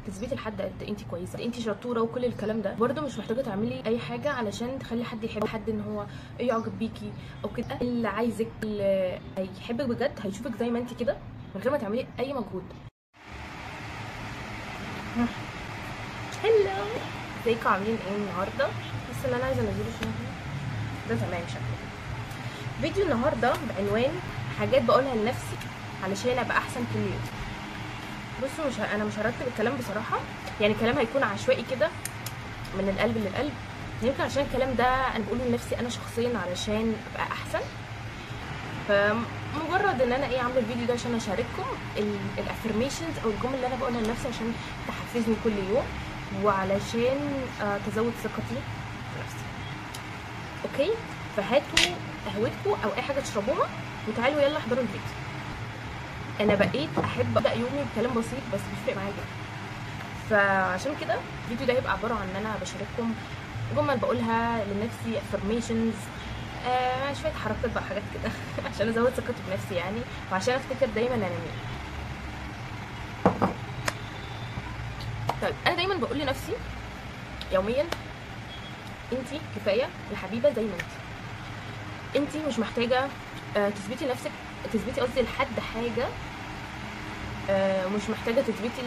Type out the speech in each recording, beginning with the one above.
تثبتي لحد قد انت كويسة، انت شطوره وكل الكلام ده. برده مش محتاجه تعملي اي حاجة علشان تخلي حد يحب حد ان هو يعجب بيكي او كده. اللي عايزك، اللي هيحبك بجد هيشوفك زي ما انت كده من غير ما تعملي اي مجهود. hello، ازيكم عاملين ايه النهارده؟ بس اللي انا عايزه انزله شنو ده تمام شكله. فيديو النهارده بعنوان حاجات بقولها لنفسي علشان ابقى احسن كل يوم. بصوا انا مش هرتب الكلام بصراحة، يعني الكلام هيكون عشوائي كده من القلب للقلب، يمكن عشان الكلام ده انا بقوله لنفسي انا شخصيا علشان ابقى احسن. فمجرد ان انا عامله الفيديو ده عشان اشارككم ال affirmations او الجمل اللي انا بقولها لنفسي عشان تحفزني كل يوم وعلشان تزود ثقتي في نفسي. okay، فهاتوا قهوتكم او اي حاجة تشربوها وتعالوا يلا احضروا الفيديو. انا بقيت احب ابدا يومي بكلام بسيط بس بيفرق معايا جدا، فعشان كده الفيديو ده هيبقى عبارة عن ان انا بشارككم جمل بقولها لنفسي، affirmations، شوية حركات بقى، حاجات كده عشان ازود ثقتي بنفسي يعني، وعشان افتكر دايما انا مين. طيب انا دايما بقول لنفسي يوميا انتي كفاية يا حبيبه زي ما انتي، انتي مش محتاجه تثبتي نفسك، تثبتي قصدي لحد حاجة، مش محتاجه تثبتي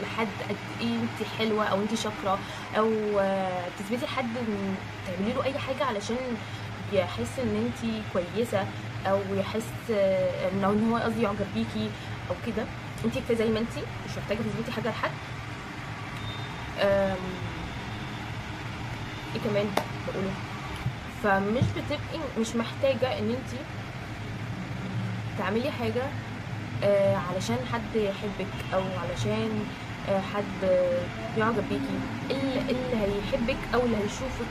لحد قد ايه انت حلوة او انت شاطرة، او تثبتي لحد تعملي له اي حاجة علشان يحس ان انت كويسة، او يحس ان هو قصدي يعجب بيكي او كده. انت كفاية زي ما انت، مش محتاجه تثبتي حاجة لحد. ايه كمان بقوله؟ فمش بتبقي مش محتاجه ان انت تعملي حاجة علشان حد يحبك او علشان حد يعجب بيكي. اللي هيحبك او اللي هيشوفك.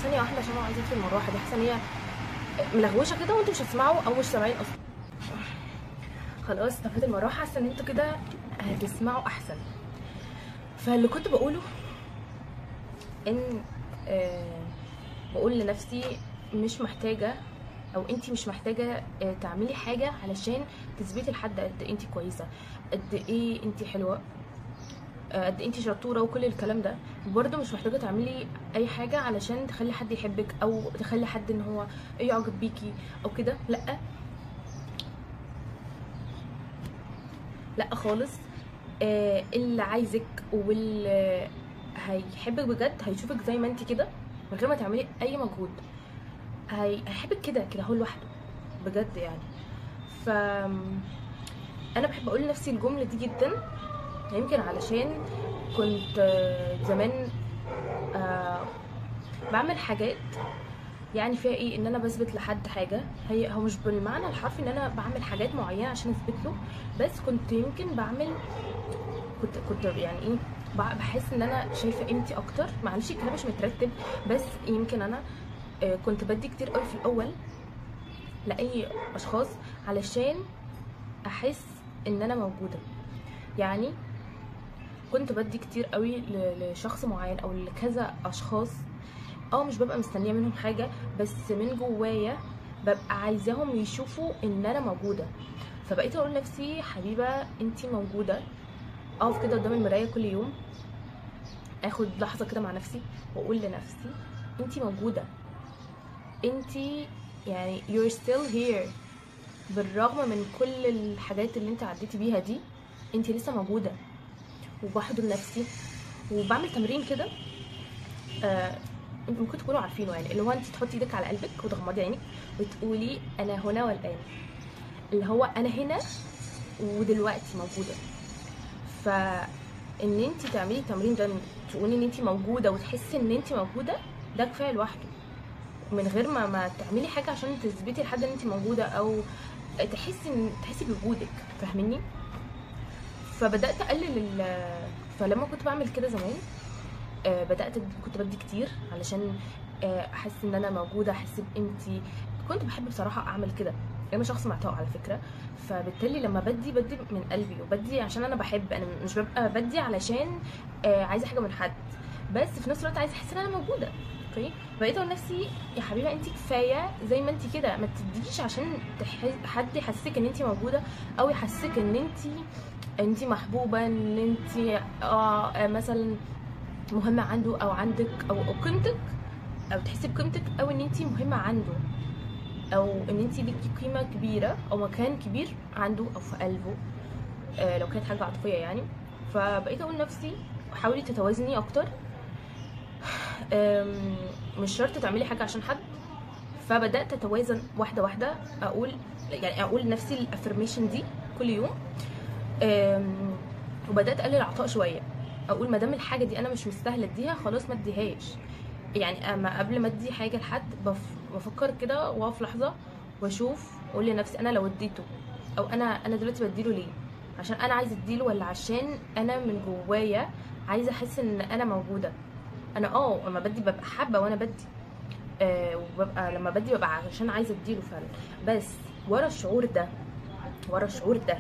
ثانية واحدة عشان انا عايزه اطفي المروحة دي، حاسه ان هي ملغوشه كده وانتوا مش هتسمعوا او مش سامعين اصلا. خلاص طفيت المروحة، حاسه ان انتوا كده هتسمعوا احسن. فاللي كنت بقوله ان بقول لنفسي مش محتاجه، او انتي مش محتاجه تعملي حاجة علشان تثبتي لحد قد ايه انتي كويسة، قد ايه انتي حلوة، قد ايه انتي شطوره وكل الكلام ده. برده مش محتاجه تعملي اي حاجة علشان تخلي حد يحبك او تخلي حد ان هو يعجب بيكي او كده. لا لا خالص. اللي عايزك واللي هيحبك بجد هيشوفك زي ما انتي كده من غير ما تعملي اي مجهود، هيحبك كده كده هو لوحده بجد يعني. ف انا بحب اقول لنفسي الجملة دي جدا، يمكن علشان كنت زمان بعمل حاجات يعني فيها ايه، ان انا بثبت لحد حاجة، هي هو مش بالمعنى الحرفي ان انا بعمل حاجات معينة عشان اثبت له، بس كنت يمكن بعمل كنت يعني ايه، بحس ان انا شايفه قيمتي اكتر. معلش الكلام مش مترتب، بس يمكن انا كنت بدي كتير قوي في الاول لاي اشخاص علشان احس ان انا موجودة. يعني كنت بدي كتير قوي لشخص معين او لكذا اشخاص، مش ببقى مستنيه منهم حاجة، بس من جوايا ببقى عايزاهم يشوفوا ان انا موجودة. فبقيت اقول لنفسي حبيبه انتي موجودة. اقف كده قدام المراية كل يوم، اخد لحظة كده مع نفسي واقول لنفسي انتي موجودة، انتي يعني you're still here، بالرغم من كل الحاجات اللي انت عديتي بيها دي انتي لسه موجودة. وبحضن نفسي وبعمل تمرين كده، ممكن تكونوا عارفينه يعني، اللي هو انت تحطي ايدك على قلبك وتغمضي عينك وتقولي انا هنا والان، اللي هو انا هنا ودلوقتي موجودة. فان انت تعملي التمرين ده، تقولي ان انت موجودة وتحسي ان انت موجودة، ده كفاية لوحده من غير ما تعملي حاجة عشان تثبتي لحد ان انت موجودة او تحسي بوجودك، فاهميني؟ فبدات اقلل فلما كنت بعمل كده زمان بدات كنت بدي كتير علشان احس ان انا موجودة، احس بقيمتي. كنت بحب بصراحة اعمل كده، انا شخص معطاء على فكرة، فبالتالي لما بدي من قلبي وبدي عشان انا بحب، انا مش ببقى بدي علشان عايزه حاجة من حد، بس في نفس الوقت عايزه احس ان انا موجودة. okay، بقيت اقول لنفسي يا حبيبه انت كفاية زي ما انت كده، ما تديش عشان حد يحسسك ان انت موجودة او يحسسك ان انت انت محبوبه، ان انت مثلا مهمة عنده او عندك او قيمتك، او تحسي بقيمتك، او ان انت مهمة عنده، او ان انت ليكي قيمة كبيرة او مكان كبير عنده او في قلبه، لو كانت حاجة عاطفية يعني. فبقيت اقول لنفسي حاولي تتوازني اكتر، مش شرط تعملي حاجة عشان حد. فبدات اتوازن واحدة واحدة، اقول يعني اقول لنفسي ال affirmation دي كل يوم، وبدات اقلل العطاء شوية، اقول ما دام الحاجة دي انا مش مستاهلة اديها خلاص ما اديهاش. يعني اما قبل ما ادي حاجة لحد بفكر كده واقف لحظة واشوف، اقول لنفسي انا لو اديته، او انا دلوقتي بديله ليه؟ عشان انا عايزه اديله، ولا عشان انا من جوايا عايزه احس ان انا موجودة؟ انا لما بدي ببقى حابة وانا بدي، وببقى لما بدي ببقى عشان عايزه اديله فعلا. بس ورا الشعور ده، ورا الشعور ده،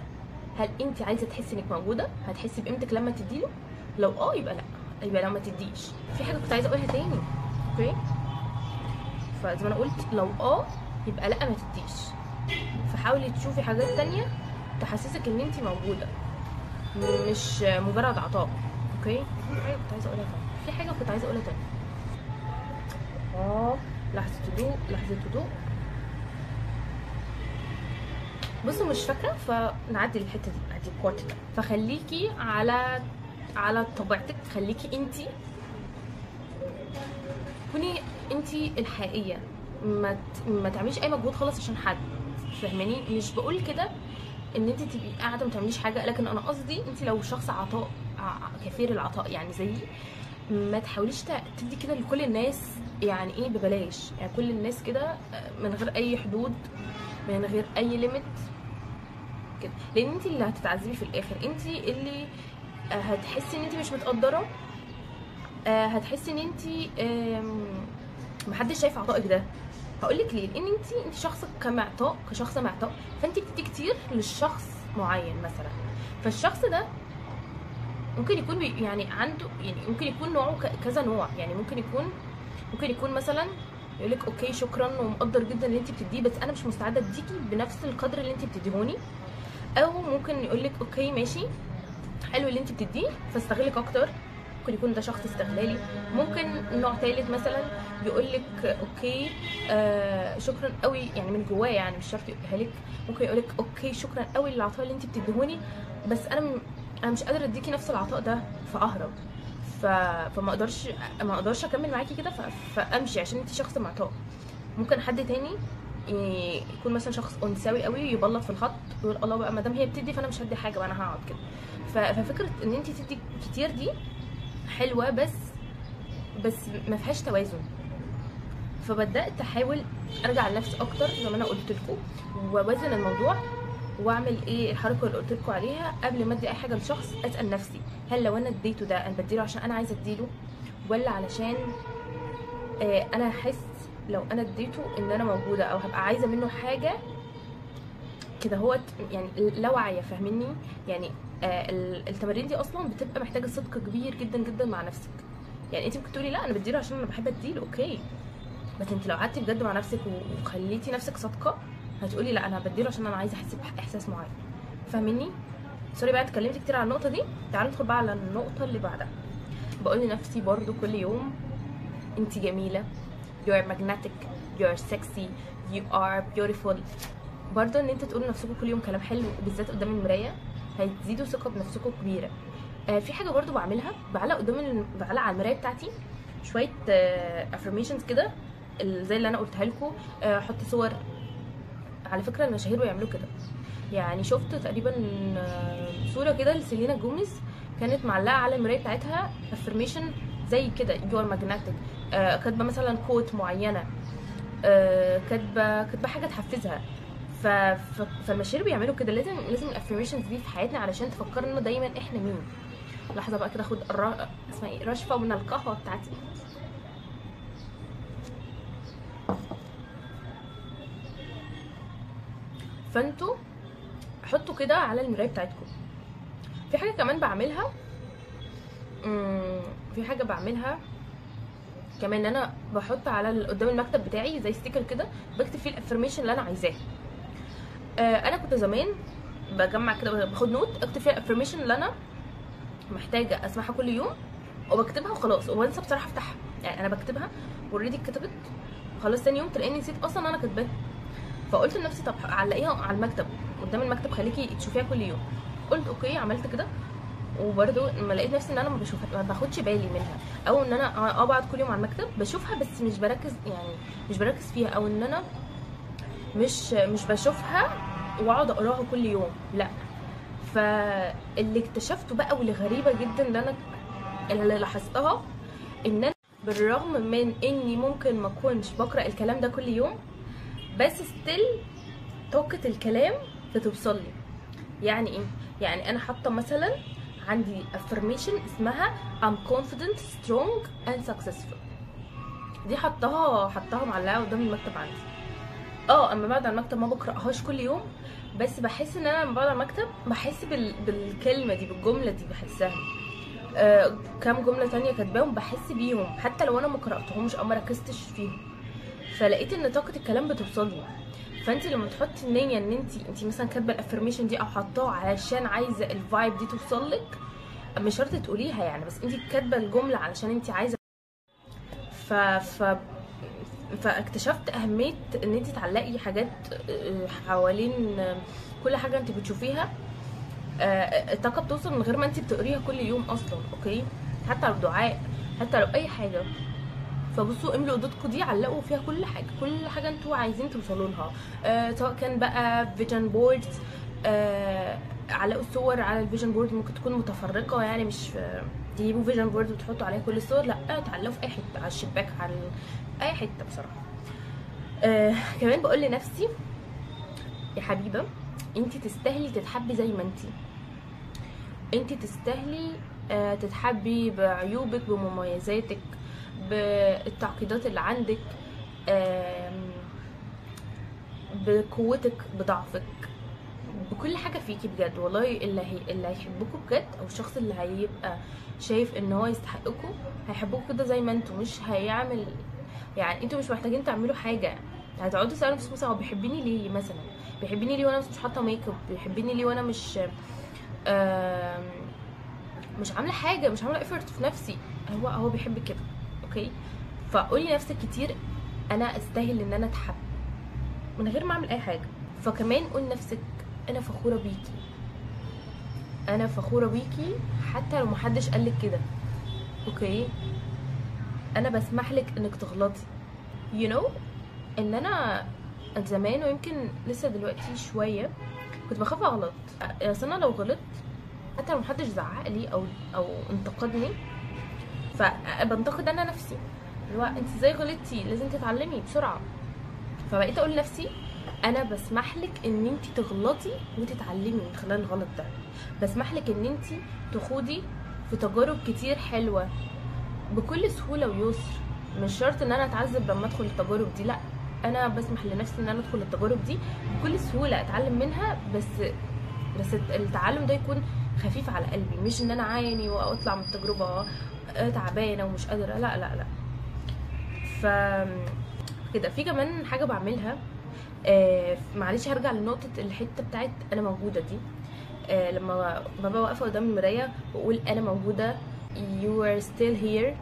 هل انت عايزه تحسي انك موجودة؟ هتحسي بقيمتك لما تديله؟ لو يبقى لا، يبقى لو ما تديش. في حاجة كنت عايزه اقولها تاني، okay؟ فزي ما انا قلت لو يبقى لا ما تديش. فحاولي تشوفي حاجات تانية تحسسك ان انت موجودة، مش مجرد عطاء. okay؟ في حاجة كنت عايزه اقولها تاني، في حاجة كنت عايزه اقولها تاني. لحظة هدوء، لحظة هدوء. بصوا مش فاكره، فنعدي الحتة دي، نعدي ال part ده. فخليكي على طبيعتك، خليكي انتي، كوني انتي الحقيقية، ما تعمليش اي مجهود خالص عشان حد، فاهماني؟ مش بقول كده ان انتي تبقي قاعدة ما تعمليش حاجة، لكن انا قصدي انتي لو شخص عطاء، كثير العطاء يعني زيي، ما تحاوليش تدي كده لكل الناس، يعني ايه ببلاش، يعني كل الناس كده من غير اي حدود، من غير اي limit كده، لان انت اللي هتتعذبي في الاخر، انت اللي هتحسي ان انت مش متقدره، هتحسي ان انت محدش شايف عطائك ده. هقولك ليه؟ لان انت شخص كمعطاء، كشخص معطاء، فانت بتدي كتير للشخص معين مثلا، فالشخص ده ممكن يكون يعني عنده، يعني ممكن يكون نوعه كذا نوع، يعني ممكن يكون مثلا يقولك okay شكرا ومقدر جدا اللي انت بتديه، بس انا مش مستعدة اديكي بنفس القدر اللي انت بتديهوني. او ممكن يقولك okay ماشي حلو اللي انت بتديه فاستغلك اكتر، ممكن يكون ده شخص استغلالي. ممكن نوع ثالث مثلا يقولك okay شكرا قوي، يعني من جواه، يعني مش شرط يقولها لك، ممكن يقولك okay شكرا قوي للعطاء اللي انت بتديهوني، بس انا مش قادرة اديكي نفس العطاء ده، فاهرب، فما اقدرش، ما اقدرش اكمل معاكي كده، فامشي عشان انت شخص معطاء. ممكن حد تاني يكون مثلا شخص انثوي قوي، يبلط في الخط ويقول الله بقى ما دام هي بتدي فانا مش هدي حاجة بقى، انا هقعد كده. ففكره ان انت تدي كتير دي حلوة، بس ما فيهاش توازن. فبدات احاول ارجع لنفسي اكتر زي ما انا قلت لكم، واوازن الموضوع، واعمل ايه الحركة اللي قلت لكم عليها. قبل ما ادي اي حاجة لشخص اسال نفسي، هل لو انا اديته ده انا بديله عشان انا عايزه اديله، ولا علشان انا احس لو انا اديته ان انا موجودة، او هبقى عايزه منه حاجة كده هو، يعني لا واعية، فاهميني؟ يعني التمارين دي اصلا بتبقى محتاجه صدق كبير جدا جدا مع نفسك. يعني انت ممكن تقولي لا انا بديله عشان انا بحب اديله، okay، بس انت لو قعدتي بجد مع نفسك وخليتي نفسك صادقة هتقولي لا انا بديله عشان انا عايزه احس باحساس معين، فاهميني؟ sorry بقى اتكلمت كتير على النقطة دي، تعالوا ندخل بقى على النقطة اللي بعدها. بقول لنفسي برضو كل يوم انت جميلة، you are magnetic، you are sexy، you are beautiful. برضو ان انت تقولوا لنفسكم كل يوم كلام حلو، وبالذات قدام المراية، هتزيدوا ثقة بنفسكم كبيرة. في حاجة برضو بعملها، بعلق قدام بعلق على المراية بتاعتي شوية affirmations كده زي اللي انا قلتها لكم، احط صور. على فكرة المشاهير بيعملوا كده، يعني شفت تقريبا صوره كده لسيلينا جوميز كانت معلقه على المراية بتاعتها affirmation زي كده you are magnetic، كاتبه مثلا quote معينة، كاتبه حاجة تحفزها. فالمشاهير بيعملوا كده. لازم ال affirmations دي في حياتنا علشان تفكرنا دايما احنا مين. لحظة بقى كده اخد اسمها ايه، رشفه من القهوة بتاعتي. فانتوا حطوا كده على المراية بتاعتكم. في حاجة كمان بعملها، في حاجة بعملها كمان، ان انا بحط على قدام المكتب بتاعي زي sticker كده بكتب فيه ال affirmation اللي انا عايزاه. انا كنت زمان بجمع كده، باخد note اكتب فيها ال affirmation اللي انا محتاجه اسمعها كل يوم، وبكتبها وخلاص، وبنسى بصراحة افتحها. يعني انا بكتبها already اتكتبت خلاص، ثاني يوم تلاقيني نسيت اصلا انا كاتباها. فقلت لنفسي طب علقيها على المكتب، قدام المكتب، خليكي تشوفيها كل يوم. قلت okay، عملت كده، وبرده لما لقيت نفسي ان انا ما بشوفها، ما باخدش بالي منها، او ان انا بقعد كل يوم على المكتب بشوفها بس مش بركز، يعني مش بركز فيها، او ان انا مش بشوفها واقعد اقراها كل يوم، لا. فاللي اكتشفته بقى واللي غريبة جدا اللي انا اللي لاحظتها، ان انا بالرغم من اني ممكن ما اكونش بقرا الكلام ده كل يوم، بس still طاقة الكلام بتوصل لي. يعني ايه؟ يعني انا حاطه مثلا عندي affirmation اسمها I'm confident, strong and successful، دي حطاها معلقه قدام المكتب عندي. اما بقعد على المكتب ما بقراهاش كل يوم، بس بحس ان انا لما بقعد على المكتب بحس بالكلمة دي، بالجملة دي، بحسها. كام جملة تانية كاتباهم بحس بيهم حتى لو انا ما قراتهمش او ما ركزتش فيهم. فلقيت ان طاقة الكلام بتوصل لي. فانت لما تحطي النية ان انت مثلا كاتبه ال affirmation دي او حطاها علشان عايزه ال vibe دي توصل لك، مش شرط تقوليها يعني، بس انت كاتبه الجملة علشان انت عايزه. ف ف فاكتشفت اهمية ان انت تعلقي حاجات حوالين كل حاجة انت بتشوفيها. الطاقة بتوصل من غير ما انت بتقريها كل يوم اصلا، okay؟ حتى لو دعاء، حتى لو اي حاجة. فبصوا املوا اوضتكم دي، علقوا فيها كل حاجة، كل حاجة انتوا عايزين توصلوا لها، سواء كان بقى vision board، علقوا الصور على ال vision board، ممكن تكون متفرقة يعني، مش تجيبوا vision board وتحطوا عليها كل الصور، لا، تعلقوا في اي حتة، على الشباك، على اي حتة بصراحة. كمان بقول لنفسي يا حبيبه، انت تستاهلي تتحبي زي ما انت تستاهلي تتحبي بعيوبك، بمميزاتك، بالتعقيدات اللي عندك، بقوتك، بضعفك، بكل حاجة فيكي بجد والله. اللي هيحبكوا بجد، او الشخص اللي هيبقى شايف ان هو يستحقكوا، هيحبكوا كده زي ما انتوا، مش هيعمل يعني، انتوا مش محتاجين تعملوا حاجة. هتقعدوا تسالوا نفسكم مثلا هو بيحبني ليه، مثلا بيحبني ليه وانا مش حاطه ميك اب، بيحبني ليه وانا مش عامله حاجة، مش عامله effort في نفسي، هو بيحب كده، okay؟ فقولي لنفسك كتير انا استاهل ان انا اتحب من غير ما اعمل اي حاجة. فكمان قول لنفسك انا فخورة بيكي، انا فخورة بيكي حتى لو محدش قالك كده، okay؟ انا بسمح لك انك تغلطي. you know ان انا زمان ويمكن لسه دلوقتي شوية كنت بخاف اغلط. اصل انا لو غلطت حتى لو محدش زعق لي او انتقدني، فبنتقد انا نفسي، اللي هو انت ازاي غلطتي، لازم تتعلمي بسرعة. فبقيت اقول لنفسي انا بسمح لك ان انت تغلطي وتتعلمي من خلال الغلط ده، بسمح لك ان انت تخوضي في تجارب كتير حلوة بكل سهولة ويسر. مش شرط ان انا اتعذب لما ادخل التجارب دي، لا، انا بسمح لنفسي ان انا ادخل التجارب دي بكل سهولة، اتعلم منها، بس التعلم ده يكون خفيف على قلبي، مش ان انا عاني واطلع من التجربة تعبانة ومش قادرة، لا لا لا. ف كده في كمان حاجة بعملها، معلش هرجع لنقطة الحتة بتاعت انا موجودة دي. لما ببقى واقفة قدام المراية واقول انا موجودة، you are still here،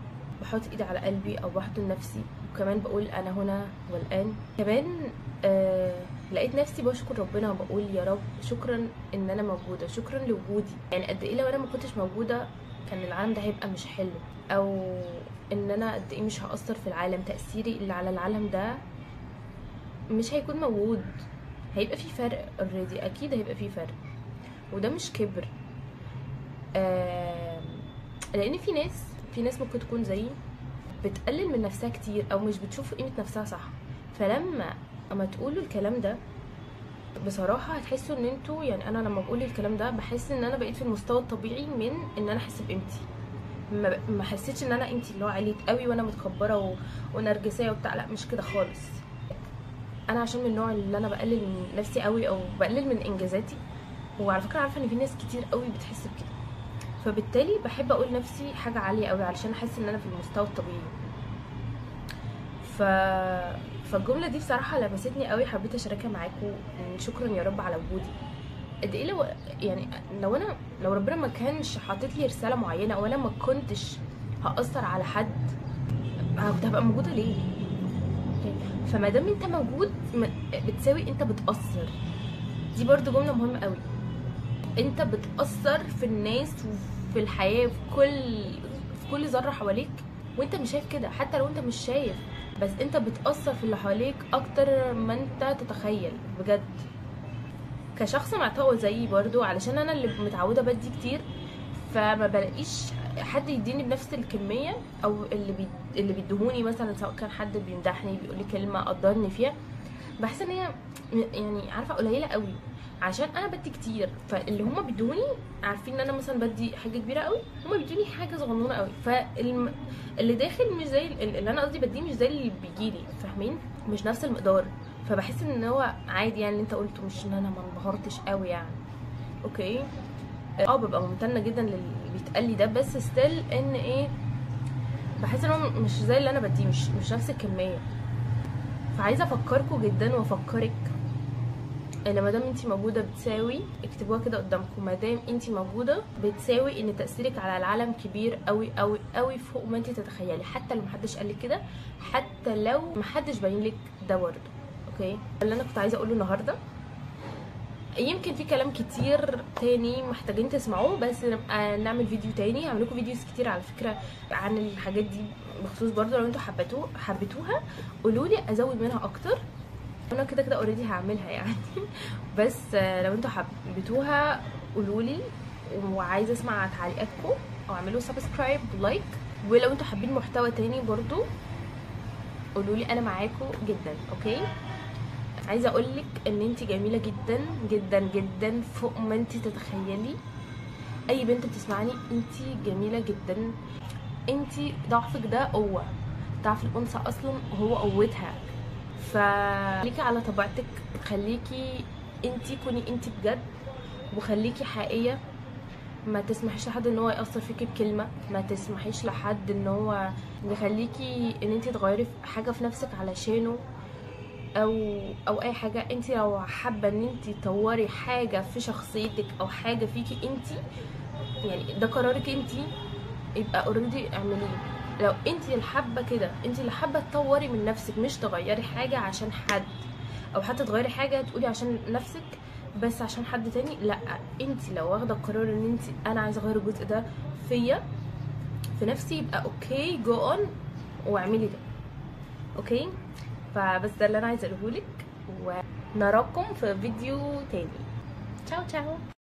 بحط ايدي على قلبي او بحضن نفسي، وكمان بقول انا هنا والان. كمان لقيت نفسي بشكر ربنا وبقول يا رب شكرا ان انا موجودة، شكرا لوجودي. يعني قد ايه لو انا ما كنتش موجودة كان العالم ده هيبقى مش حلو، او ان انا قد ايه مش هأثر في العالم، تأثيري اللي على العالم ده مش هيكون موجود، هيبقى في فرق already، اكيد هيبقى في فرق. وده مش كبر، لان في ناس ممكن تكون زيي بتقلل من نفسها كتير او مش بتشوف قيمة نفسها صح. فلما اما تقولوا الكلام ده بصراحة هتحسوا ان انتوا، يعني انا لما بقول الكلام ده بحس ان انا بقيت في المستوى الطبيعي من ان انا احس بقيمتي، ما حسيتش ان انا قيمتي اللي هو عليت قوي وانا متكبره ونرجسيه وبتاع، لا مش كده خالص. انا عشان من النوع اللي انا بقلل من نفسي قوي او بقلل من انجازاتي، وعلى فكرة عارفه ان في ناس كتير قوي بتحس بكده، فبالتالي بحب اقول نفسي حاجة عالية قوي علشان احس ان انا في المستوى الطبيعي. فالجملة دي بصراحة لمستني قوي، حبيت اشاركها معاكم. شكرا يا رب على وجودي، قد ايه لو يعني لو انا لو ربنا ما كانش حاطط لي رسالة معينة او انا ما كنتش هاثر على حد، كنت هبقى موجودة ليه؟ فما دام انت موجود بتساوي انت بتاثر. دي برضو جملة مهمة قوي، انت بتاثر في الناس وفي الحياة في كل ذره حواليك وانت مش شايف كده. حتى لو انت مش شايف، بس انت بتاثر في اللي حواليك اكتر ما انت تتخيل بجد. كشخص معطاء زيي برضو، علشان انا اللي متعوده بدي كتير، فما بلاقيش حد يديني بنفس الكمية او اللي بيديهوني مثلا، سواء كان حد بيمدحني بيقول لي كلمة قدرني فيها، بحس ان هي يعني عارفه قليله قوي، عشان انا بدي كتير. فاللي هما بيدوني عارفين ان انا مثلا بدي حاجة كبيرة قوي، هما بيدوني حاجة صغنونه قوي. فاللي داخل مش زي اللي انا قصدي بديه، مش زي اللي بيجيلي، فاهمين؟ مش نفس المقدار. فبحس ان هو عادي يعني اللي انت قلته، مش ان انا ما انبهرتش قوي يعني. okay ببقى ممتنة جدا للي بيتقال لي ده، بس still ان ايه، بحس ان هو مش زي اللي انا بديه، مش نفس الكمية. فعايزه افكركم جدا وافكرك ان ما دام انت موجودة بتساوي، اكتبوها كده قدامكم، ما دام انت موجودة بتساوي ان تاثيرك على العالم كبير قوي قوي قوي فوق ما انت تتخيلي، حتى لو محدش قال لك كده، حتى لو محدش باين لك ده برضه. okay، اللي انا كنت عايزه اقوله النهارده، يمكن في كلام كتير تاني محتاجين تسمعوه، بس نبقى نعمل فيديو تاني. هعمل لكم videos كتير على فكرة عن الحاجات دي بخصوص برضه، لو انتوا حبيتوها قولوا لي ازود منها اكتر، انا كده كده already هعملها يعني بس لو انتوا حبيتوها قولوا لي، وعايزه اسمع تعليقاتكم، او اعملوا subscribe like، ولو انتوا حابين محتوى تاني برضو قولوا لي، انا معاكم جدا. okay، عايزه اقولك ان انت جميلة جدا جدا جدا فوق ما انت تتخيلي. اي بنت بتسمعني، انت جميلة جدا. انت ضعفك ده قوة، ضعف الانثى اصلا هو قوتها. فخليكي على طبيعتك، خليكي انت، كوني انت بجد، وخليكي حقيقية. ما تسمحيش لحد ان هو يأثر فيكي بكلمه، ما تسمحيش لحد ان هو يخليكي ان انت تغيري حاجة في نفسك علشانه او اي حاجة. انت لو حابة ان انت تطوري حاجة في شخصيتك او حاجة فيكي انت، يعني ده قرارك انت، يبقى already اعمليه. لو انت اللي حابة كده، انت اللي حابة تطوري من نفسك، مش تغيري حاجة عشان حد، او حتى تغيري حاجة تقولي عشان نفسك بس عشان حد تاني، لا. انت لو واخده القرار ان انت انا عايزه اغير الجزء ده فيا في نفسي، يبقى okay go on واعملي ده. okay، فبس ده اللي انا عايزه اقوله لك، ونراكم في فيديو تاني. تشاو تشاو.